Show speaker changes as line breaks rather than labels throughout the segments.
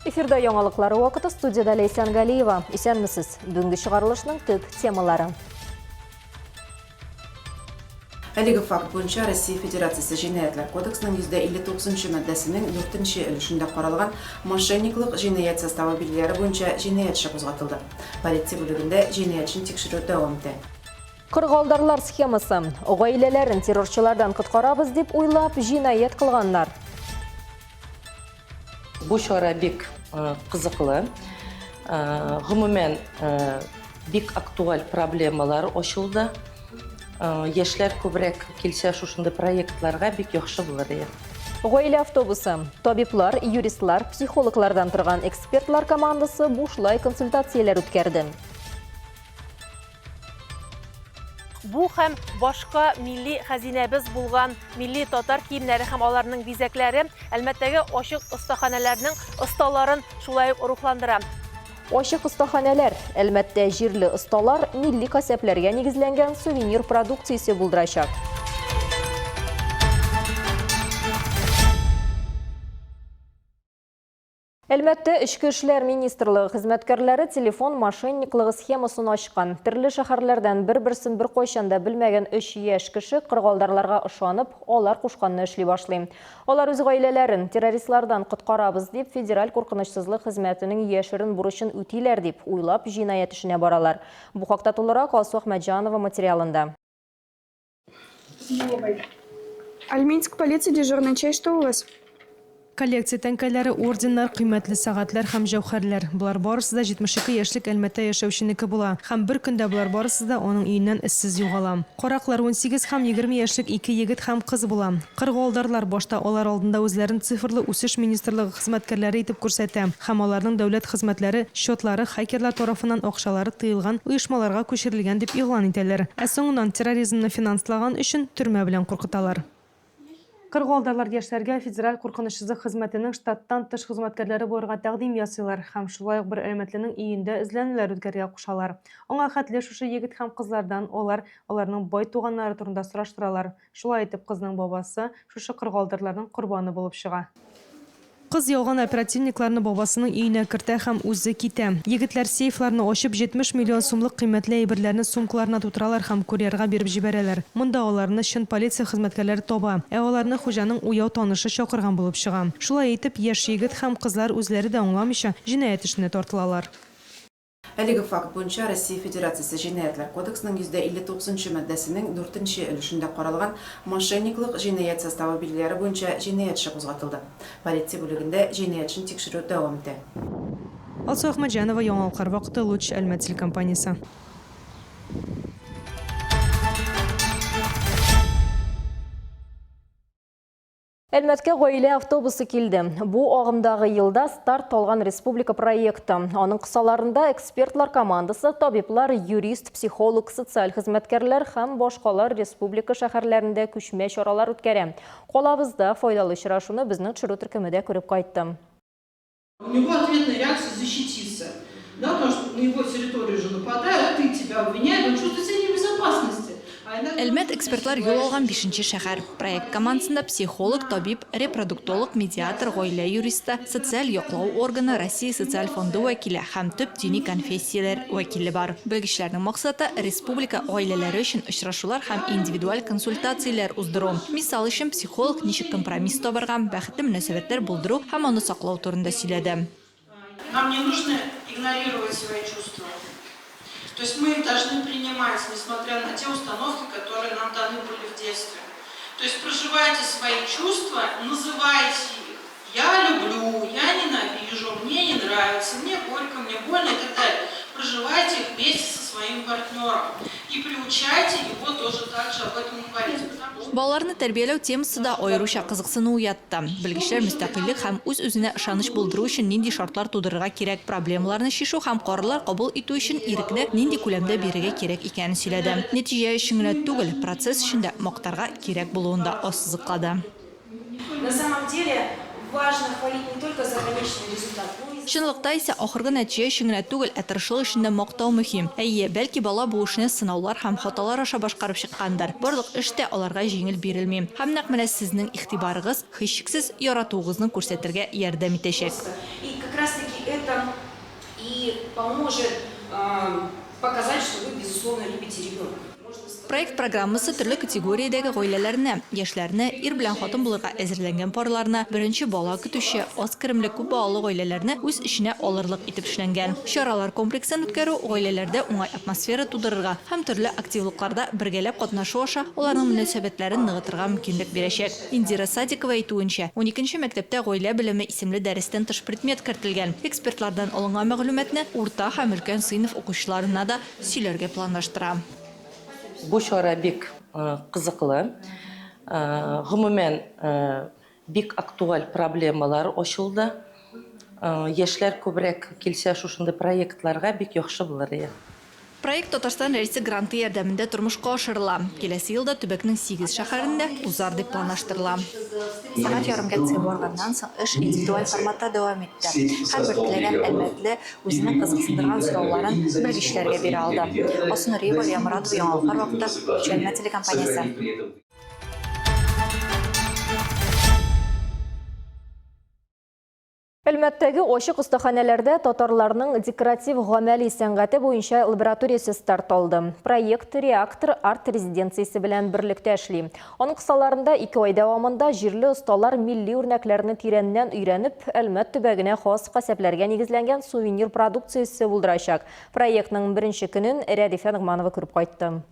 Эфирда яңалыклары вакыты студияда Ләйсән Галиева. Исәнмесез. Бүгенге чыгарылышның төп темалары.
Әлеге факт буенча Россия Федерациясе Җинаятьләр кодексының 159 нчы маддәсенең дүртенче өлешендә каралган мошенниклык җинаять составы билгеләре буенча җинаять эше кузгатылды. Полиция бүлегендә җинаять эшен тикшерү дәвам итә.
Кыргалдарлар схемасы. Гаиләләрен террорчылардан коткарабыз дип уйлап, җинаять кылганнар.
Бу чара бик кызыклы. Гомумән, бик актуаль проблемалар ачылды. Яшьләр күбрәк килсә шушындый проектларга бик яхшы булыр иде.
Гаилә автобусы. Табиблар, юристлар, психологлардан торган экспертлар командасы бушлай консультацияләр үткәрде.
Бу һәм башка милли хәзинәбез булган милли татар киемнәре һәм аларның бизәкләре Әлмәттәге ачык остаханәләрнең осталарын шулай ук рухландыра.
Ачык остаханәләр, Әлмәттә җирле осталар милли касәпләргә нигезләнгән сувенир продукциясе булдырачак. Әлмәттә Эчке эшләр министрлыгы хезмәткәрләре телефон мошенниклыгы схемасын ачкан. Төрле шәһәрләрдән бер-берсен беркайчан да белмәгән өч яшь кеше кыргалдарларга ышанып, алар кушканны эшли башлый. Алар үз гаиләләрен террористлардан коткарабыз дип, Федераль куркынычсызлык хезмәтенең яшерен бурычын үтиләр дип уйлап, җинаять эшенә баралар. Бу хакта тулырак Алсу Әхмәтҗанова материалында.
Альметьевск полиция дежурная часть, что у вас?
Коллекция тәңкәләре, орденнар, кыйммәтле сәгатьләр һәм җәүһәрләр. Болар барысы да 72 яшьлек Әлмәттә яшәүченеке була. Һәм бер көндә болар барысы да аның өеннән эзсез югала. Караклар 18 һәм 20 яшьлек ике егет һәм кыз була. Кыргыалдарлар башта алар алдында үзләрен Цифрлы үсеш министрлыгы хезмәткәрләре итеп күрсәтә һәм аларның дәүләт хезмәтләре счетлары хакерлар тарафыннан акчалары тыелган оешмаларга күчерелгән дип игълан итәләр. Ә соңыннан терроризмны финанслаган өчен төрмә белән куркыталар. Кыргыалдарлар яшьләргә Федераль куркынычсызлык хезмәтенең штаттан тыш хезмәткәрләре булырга тәкъдим ясыйлар һәм шулай ук бер әлмәтленең өендә эзләнүләр үткәрергә кушалар. Аңа хәтле шушы егет һәм кызлардан алар аларның бай туганнары турында сораштыралар. Шулай итеп, кызның бабасы шушы кыргыалдарларның корбаны булып чыга. Кыз ялган оперативникларны бабасының өенә кертә һәм үзе китә. Егетләр сейфларны ачып, 70 миллион сумлык кыйммәтле әйберләрне сумкаларына тутыралар һәм курьерга биреп җибәрәләр. Монда аларны чын полиция хезмәткәрләре таба, ә аларны хуҗаның уяу танышы чакырган булып чыга. Шулай итеп, яшь егет һәм кызлар үзләре дә аңламыйча, җинаять эшенә тартылалар.
Әлеге факт буенча Россия Федерациясе Җинаятьләр кодексының 159 нчы маддәсенең дүртенче өлешендә каралган мошенниклык җинаять составы билгеләре буенча җинаять эше кузгатылды. Полиция бүлегендә җинаять эшен тикшерү дәвам итә.
Алсу Әхмәтҗанова, Яңалыклар вакыты, Луч, Әлмәт телекомпаниясе.
Әлмәткә гаилә автобусы килде. Бу агымдагы елда старт алган республика проекты. Аның кысаларында экспертлар командасы, табиблар, юрист, психолог, социаль хезмәткәрләр һәм башкалар республика шәһәрләрендә күчмә чаралар үткәрә. Калабызда файдалы очрашуны безнең төшерү төркеме дә күреп кайтты.
У него ответная реакция защититься, да, потому что на его территорию же нападают, ты тебя обвиняют, он чувствует себя не в безопасности.
Әлмәт экспертлар юл алган бишенче шәһәр. Проект командасында психолог, табиб, репродуктолог, медиатор, гаилә юристы, социаль яклау органы, Россия социаль фонды вәкиле һәм төп дини конфессияләр вәкиле бар. Белгечләрнең максаты, республика гаиләләре өчен очрашулар һәм индивидуаль консультацияләр уздыру. Мисал өчен, психолог ничек компромисс табарга, бәхетле мөнәсәбәтләр булдыру һәм аны саклау турында сөйләде.
Нам не нужно игнорировать свои чувства. То есть мы их должны принимать, несмотря на те установки, которые нам даны были в детстве. То есть проживайте свои чувства, называйте их. Я люблю, я ненавижу, мне не нравится, мне горько, мне больно и так далее. Проживайте их вместе со своим партнером и приучайте его тоже так же об этом говорить. Потому что...
Балаларны тәрбияләү темасы да аеруча кызыксыну уятты. Белгечләр мөстәкыйльлек һәм үз-үзенә ышаныч булдыру өчен нинди шартлар тудырырга кирәк, проблемаларны чишү һәм карарлар кабул итү өчен ирекне нинди күләмдә бирергә кирәк икәнен сөйләде. Нәтиҗә өчен генә түгел, процесс өчен дә мактарга кирәк булуын да ассызыклады.
На самом деле важно хвалить не только за конечный результат, но и за.
Чынлыкта исә ахыргы нәтиҗә өчен генә түгел, ә тырышлык өчен дә мактау мөһим. Әйе, бәлки бала бу эшне сынаулар һәм хаталар аша башкарып чыккандыр. Барлык эш тә аларга җиңел бирелми. Һәм нәкъ менә сезнең игътибарыгыз, һичшиксез, яратуыгызны күрсәтергә ярдәм итәчәк.
И как. раз таки это и поможет показать, что вы, безусловно, любите ребенка.
Проект программасы төрле категориядәге гаиләләрне, яшьләрне, ир белән хатын булырга әзерләнгән парларны, беренче бала көтүче, аз керемле күп балалы гаиләләрне үз эченә алырлык итеп эшләнгән. Чаралар комплексын үткәрү гаиләләрдә уңай атмосфера тудырырга һәм төрле активлыкларда бергәләп катнашу аша аларның мөнәсәбәтләрен ныгытырга мөмкинлек бирәчәк. Индира Садикова әйтүенчә, уникенче мәктәптә Гаилә белеме исемле дәрестән тыш предмет кертелгән. Экспертлардан алынган мәгълүматны урта һәм өлкән сыйныф укучыларына да сөйләргә планлаштыра.
Бу чара бик кызыклы. Гомумән, бик актуаль проблемалар ачылды. Яшьләр күбрәк килсә шушындый проектларга, бик яхшы булыр иде.
Проект Татарстан Рәисе гранты ярдәмендә тормышка ашырыла. Киләсе елда төбәкнең сигез шәһәрендә узар дип планлаштырыла.
Сәгать ярым лекция барганнан соң, эш индивидуаль форматта дәвам итте. Һәрбер теләгән әлмәтле үзенең кызыксындырган сорауларын белгечләргә бирә алды. Алсу Нуриева, Лия Моратова, Яңалыклар вакыты, Чәлмә телекомпаниясе.
Әлмәттәге ачык остаханәләрдә татарларның декоратив-гамәли сәнгате буенча лабораториясе старт алды. Проект Реактор арт-резиденциясе белән берлектә эшли. Аның кысаларында ике ай дәвамында җирле осталар милли үрнәкләрне тирәннән өйрәнеп, Әлмәт төбәгенә хас касәпләргә нигезләнгән сувенир продукциясе булдырачак. Проектның беренче көнен Рәдифә Ногманова күреп кайтты.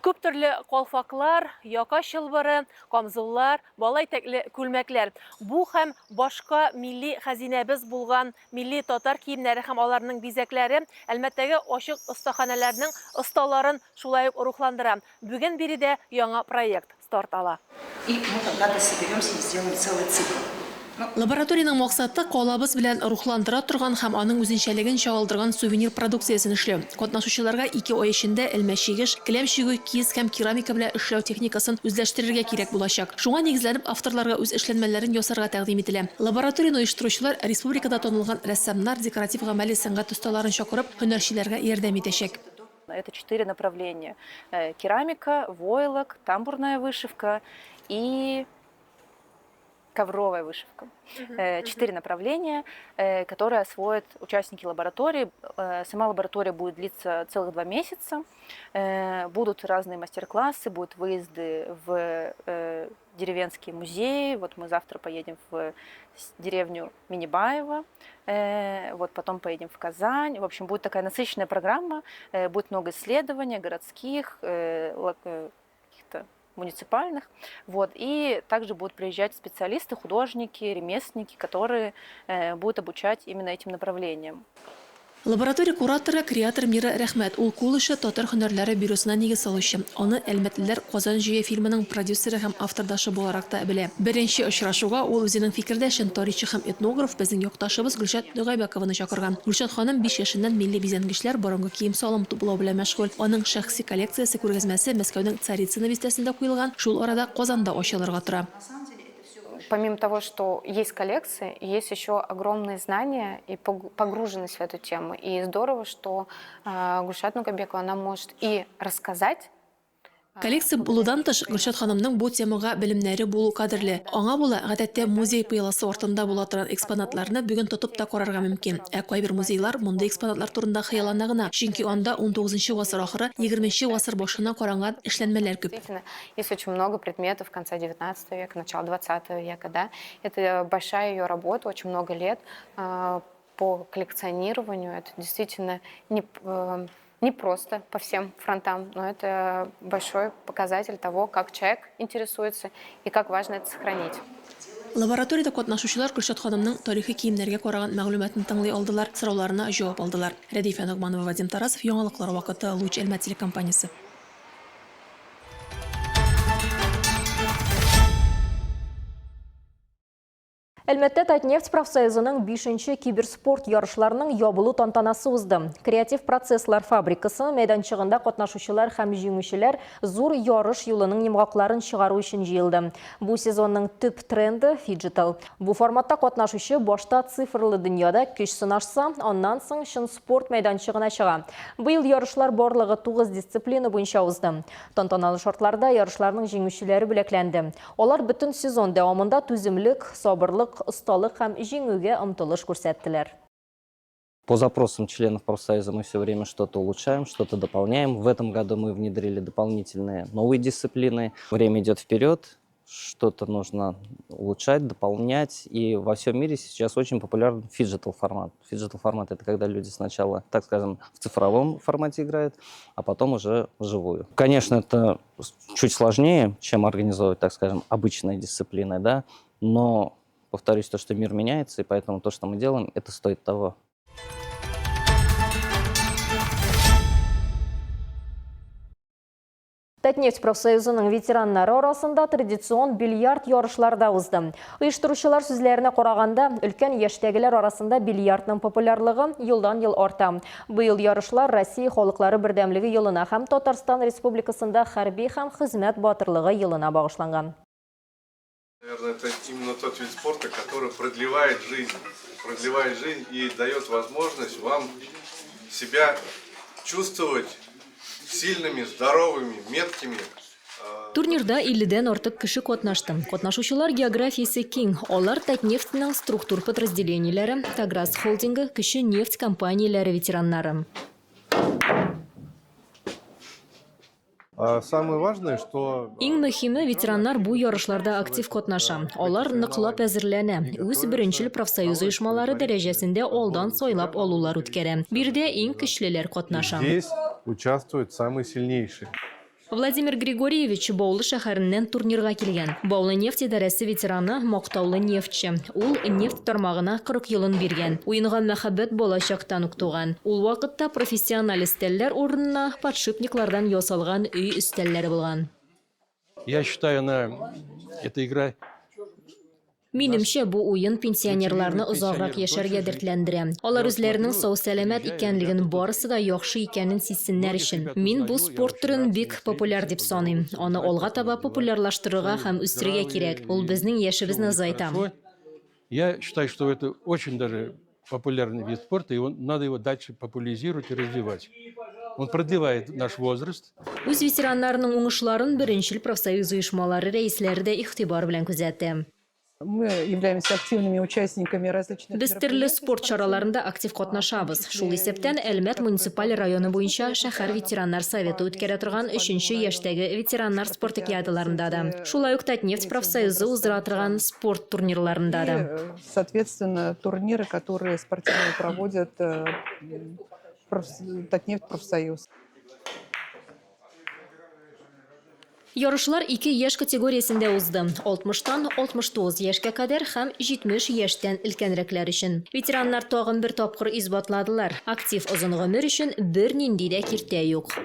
Күп төрле калфаклар, яка чылбыры, камзуллар, бала итәкле күлмәкләр. Бу һәм башка милли хәзинәбез булган милли татар киемнәре һәм аларның бизәкләре Әлмәттәге ачык остаханәләрнең осталарын шулай ук рухландыра. Бүген биредә яңа проект старт ала.
И мы когда-то соберемся и сделаем целый цикл.
Лабораториянең максаты, калабыз белән рухландыра торган һәм аның үзенчәлеген чагылдырган сувенир продукциясен эшләү. Катнашучыларга ике ай эчендә элмә чигеш, келәм чигү, киез һәм керамика белән эшләү техникасын үзләштерергә кирәк булачак. Шуңа нигезләнеп, авторларга үз эшләнмәләрен ясарга тәкъдим ителә. Лабораторияне оештыручылар республикада танылган рәссамнар, декоратив-гамәли сәнгать осталарын чакырып, һөнәрчеләргә ярдәм итәчәк.
Это четыре направления. Керамика, войлок, тамбурная вышивка и ковровая вышивка. Четыре направления, которые освоят участники лаборатории. Сама лаборатория будет длиться целых два месяца. Будут разные мастер-классы, будут выезды в деревенские музеи. Вот мы завтра поедем в деревню Минибаево, вот потом поедем в Казань. В общем, будет такая насыщенная программа, будет много исследований городских, каких-то муниципальных. Вот. И также будут приезжать специалисты, художники, ремесленники, которые будут обучать именно этим направлениям.
Лаборатория кураторы, креатор Мира Рәхмәт. Ул кул эше татар һөнәрләре бюросына нигез салучы. Аны әлмәтлеләр Казан җөе фильмының продюсеры һәм автордашы буларак та белә. Беренче очрашуга ул үзенең фикердәшен, тарихчы һәм этнограф, безнең якташыбыз Гөлшат Ногайбәкованы чакырган. Гөлшат ханым биш яшеннән милли бизәнгечләр, борынгы кием-салым туплау белән мәшгуль. Аның шәхси коллекциясе күргәзмәсе Мәскәүнең Царицыно бистәсендә куелган, шул арада Казанда ачылырга тора.
Помимо того, что есть коллекции, есть еще огромные знания и погруженность в эту тему. И здорово, что Гульшат Нугабекова, она может и рассказать,
Коллекция булудан тыш, Гөлшат ханымның бу темага белемнәре булу кадерле. Аңа була, гадәттә, музей пыяласы артында була торган экспонатларны бүген тотып та карарга мөмкин. Ә кайбер музейлар мондый экспонатлар турында хыяллана гына, чөнки анда унтугызынчы гасыр ахыры, егерменче гасыр башына каранган эшләнмәләр күп.
Действительно, есть очень много предметов конца 19 века, начала 20 века, да. Это большая ее работа, очень много лет по коллекционированию. Это действительно не, не просто по всем фронтам, но это большой показатель того, как человек интересуется и как важно это сохранить.
Лабораториядә катнашучылар Гөлшат ханымның тарихи киемнәргә караган мәгълүматын тыңлый алдылар, сорауларына җавап алдылар. Рәдифә Ногманова, Вадим Тарасов, Яңалыклар вакыты, Луч Әлмәт телекомпаниясе.
Әлмәттә Татнефть профсоюзының бишенче киберспорт ярышларының ябылу тантанасы узды. Креатив процесслар фабрикасы мәйданчыгында катнашучылар һәм җиңүчеләр зур ярыш юлының йомгакларын чыгару өчен җыелды. Бу сезонның төп тренды фиджитал. Бу форматта катнашучы башта цифрлы дөньяда көч сынашса, аннан соң чын спорт мәйданчыгына чыга. Быел ярышлар барлыгы 9 дисциплина буенча узды. Тантаналы шартларда ярышларның җиңүчеләре бүләкләнде. Алар бөтен сезон дәвамында түземлек, сабырлык, батырлык, осталык һәм җиңүгә омтылыш күрсәттеләр.
По запросам членов профсоюза мы все время что-то улучшаем, что-то дополняем. В этом году мы внедрили дополнительные новые дисциплины. Время идет вперед, что-то нужно улучшать, дополнять. И во всем мире сейчас очень популярен фиджитал формат. Фиджитал формат – это когда люди сначала, так скажем, в цифровом формате играют, а потом уже вживую. Конечно, это чуть сложнее, чем организовывать, так скажем, обычные дисциплины, да, но повторюсь, то, что мир меняется, и поэтому то, что мы делаем, это стоит того.
Татнефть профсоюзының ветераннары арасында традицион бильярд ярышлары да узды. Оештыручылар сүзләренә караганда, өлкән яшьтәгеләр арасында бильярдның популярлыгы елдан-ел арта. Быел ярышлар Россия халыклары бердәмлеге елына һәм Татарстан Республикасында хәрби һәм хезмәт батырлыгы елына багышланган.
Наверное, это именно тот вид спорта, который продлевает жизнь. Продлевает жизнь и дает возможность вам себя чувствовать сильными, здоровыми, меткими.
Турнирда 50 дән артык кеше катнашты. Катнашучылар географиясе киң. Алар Татнефтьнең структур подразделениеләре, Таграс холдингы, кече нефть компанияләре ветераннары.
Самое важное, что
Иң мөһиме, ветераннар бу ярышларда актив катнаша. Алар ныклап әзерләнә, үз беренчел профсоюз оешмалары дәрәҗәсендә алдан сайлап алулар үткәрә. Биредә иң көчлеләр катнаша.
Здесь участвуют самые сильнейшие.
Владимир Григорьевич Баулы шәһәреннән турнирга килгән. Баулы нефть идарәсе ветераны, мактаулы нефтьче. Ул нефть тармагына 40 елын биргән. Уенга мәхәббәт бала чактан ук туган. Ул вакытта профессиональ өстәлләр урынына подшипниклардан ясалган өй өстәлләре булган.
Я считаю, она, эта игра
Минемчә, бу уен пенсионерларны озаграк яшәргә дәртләндерә. Алар үзләренең сау-сәламәт икәнлеген, барысы да яхшы икәнен сизсеннәр өчен. Мин бу спорт төрен бик популяр дип саныйм. Аны алга таба популярлаштырырга һәм үстерергә кирәк. Ул безнең яшебезне озайта.
Я считаю, что это очень даже популярный вид спорта, и он, надо его дальше популяризировать и развивать. Он продлевает наш возраст.
Үз ветераннарының уңышларын беренчел профсоюз оешмалары рәисләре дә игътибар белән күзәтә.
Мы являемся активными участниками различных
Без төрле спорт чараларында актив катнашабыз. Шул исәптән Әлмәт муниципаль районы буенча шәһәр ветераннар советы үткәрә торган өченче яшьтәге ветераннар спартакиадаларында да. Шулай ук Татнефть профсоюзы уздыра торган спорт турнирларында да.
Э, соответственно, турниры, которые спортивные проводят э, Татнефть профсоюз.
Ярышлар ике яшь категориясендә узды, 60 тан 69 яшькә кадәр һәм 70 яшьтән өлкәнрәкләр өчен. Ветераннар тагын бер тапкыр исбатладылар, актив озын гомер өчен бернинди дә киртә юк.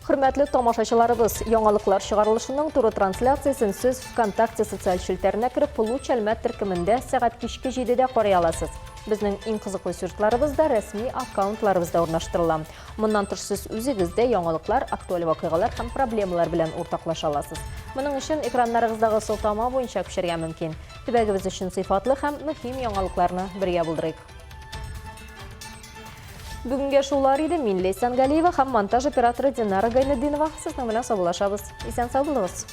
Хөрмәтле тамашачыларыбыз, яңалыклар чыгарылышының туры трансляциясен сез ВКонтакте социаль челтәренә кереп, Луч Әлмәт төркемендә сәгать кичке 7-дә карый аласыз. Безнең иң кызыклы сюжетларыбыз да рәсми аккаунтларыбызда урнаштырыла. Моннан тыш сез үзегез дә яңалыклар, актуаль вакыйгалар һәм проблемалар белән уртаклаша аласыз. Моның өчен экраннарыгыздагы сылтама буенча күчәргә мөмкин. Төбәгебез өчен сыйфатлы һәм мөһим яңалыкларны бергә булдырыйк. Бүгенгә шулар иде. Мин Ләйсән Галиева һәм монтаж операторы Динара Гайнетдинова. Сезнең белән саубуллашабыз. Исән сау булыгыз.